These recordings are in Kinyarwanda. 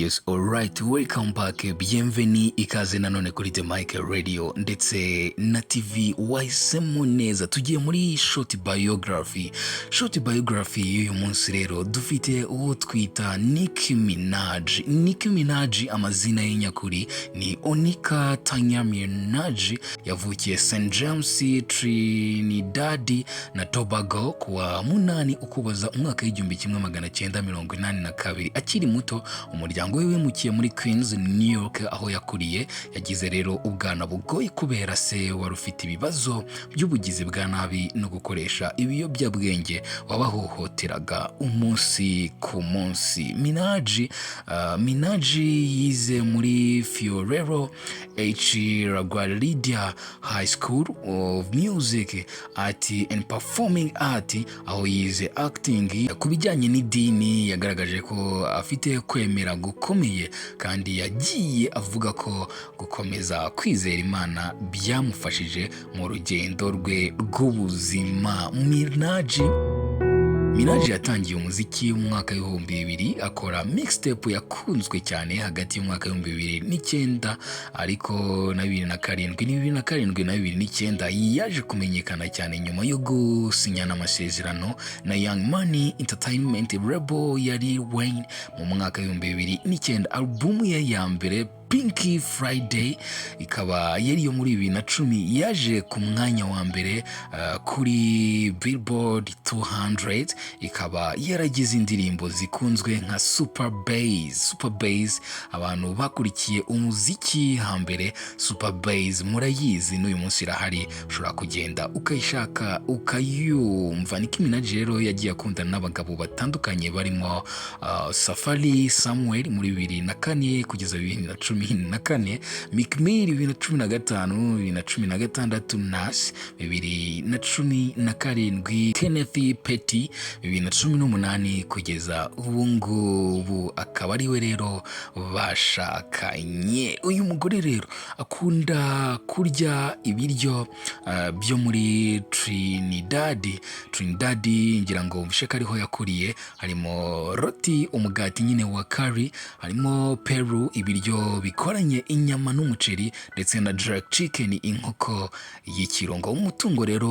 Yes, alright, welcome back, bienvenue, ikaze nanone kuri The Mike Radio ndetse na TV. Wahisemo neza. Tugiye muri short biography. Short biography y'uyu munsi rero dufite uwo twita Nicki Minaj. Nicki Minaj, amazina ye nyakuri ni Onika Tanya Minaj. Yavukiye St James, Trinidad na Tobago, kuwa 8 Ukuboza umwaka w'1982. Akiri muto, umuryango we wimukiye muri Queens, New York, aho yakuriye. Yagize rero ubwana bugoye kubera se wari ufite ibibazo by'ubugizi bwa nabi no gukoresha ibiyobyabwenge, wabahohoteraga umunsi ku munsi. Minaj yize muri Fiorello H. LaGuardia High School of Music, Art and Performing Art, aho yize acting. Ku bijyanye n'idini, yagaragaje ko afite kwemera gukomeye, kandi yagiye avuga ko gukomeza kwizera Imana byamufashije mu rugendo rwe rw'ubuzima. Minaj yatangiye umuziki mu mwaka w'2000, akora mixtape yakunzwe cyane hagati y'umwaka w'2009 ariko na 2007. Ni 2007 na 2009. Yaje kumenyekana cyane nyuma yo gusinyana amasezerano na Young Money Entertainment, label ya Lil Wayne, mu mwaka w'2009. Alubumu ye ya mbere, Pink Friday, ikaba yari iyo muri 2010, yaje ku mwanya wa mbere kuri Billboard 200, ikaba yaragize indirimbo zikunzwe nka Super Bass. Super Bass, abantu bakurikiye umuziki hambere, Super Bass murayizi, n'uyu munsi irahari, ushobora kugenda ukayishaka ukayumva. Nicki Minaj rero yagiye akundana n'abagabo batandukanye barimo Safaree Samuel muri 2004 kugeza 2014, Meek Mill 2015, 2016, Nas 2017, Kenneth Petty 2018, kugeza ubu ngubu akaba ari we rero bashakanye. Uyu mugore rero akunda kurya ibiryo byo muri Trinidad. Trinidad, ngira ngo mvishe ko ariho yakuriye. Harimo roti, umugati nyine wa curry, harimo pelau, ibiryo bikoranye inyama n'umuceri, ndetse na jerk chicken, inkoko y'ikirungo. Umutungo rero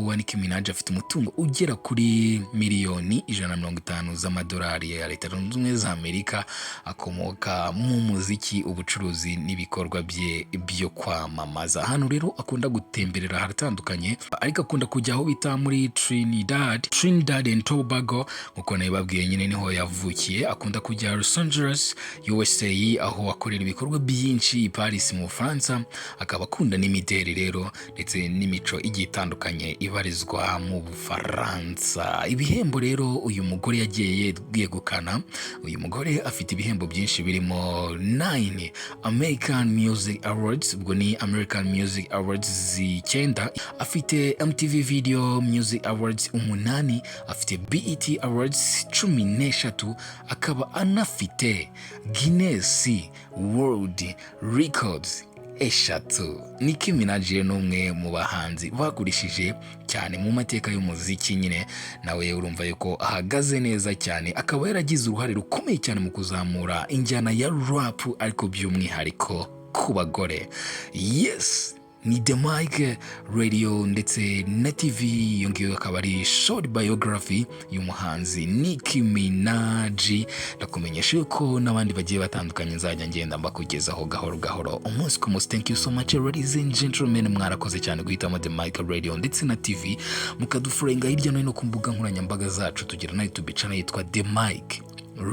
wa Nicki Minaj, afite umutungo ugera kuri miliyoni 150 z'amadolari ya Leta Zunze Ubumwe za Amerika, akomoka mu muziki, ubucuruzi n'ibikorwa bye byo kwamamaza. Hano rero akunda gutemberera ahatandukanye, ariko akunda kujya aho bita muri Trinidad and Tobago, nkuko nabibabwiye nyine niho yavukiye. Akunda kujya Los Angeles, USA, aho akorera ibikorwa byinshi, i Paris mu Bufaransa. Akaba akunda n'imideli rero ndetse n'imico igiye itandukanye ibarizwa mu Bufaransa. Ibihembo rero uyu mugore yagiye yegukana, uyu mugore afite ibihembo byinshi birimo 9 American Music Awards, ubwo ni American Music Awards 9, afite MTV Video Music Awards 8, afite BET Awards 13, akaba anafite Guinness World Records 3. Nicki Minaj ni umwe mu bahanzi bagurishije cyane mu mateka y'umuziki nyine, nawe urumva yuko ahagaze neza cyane, akaba yaragize uruhare rukomeye cyane mu kuzamura injyana ya rap, ariko by'umwihariko ku bagore. Yes, ni The Mike Radio ndetse na TV. Iyo ngiyo akaba ari short biography y'umuhanzi Nicki Minaj. Ndakumenyesha yuko n'abandi bagiye batandukanye nzajya ngenda mbakugezaho gahoro gahoro, umunsi ku munsi. Thank you so much, ladies and gentlemen, mwarakoze cyane guhitamo The Mike Radio ndetse na TV, mukadufollowinga hirya no hino ku mbuga nkoranyambaga zacu. Tugira na YouTube channel yitwa The Mike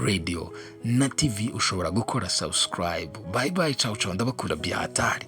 Radio na TV, ushobora gukora subscribe. Bye bye, ciao ciao, ndabakunda bya hatari.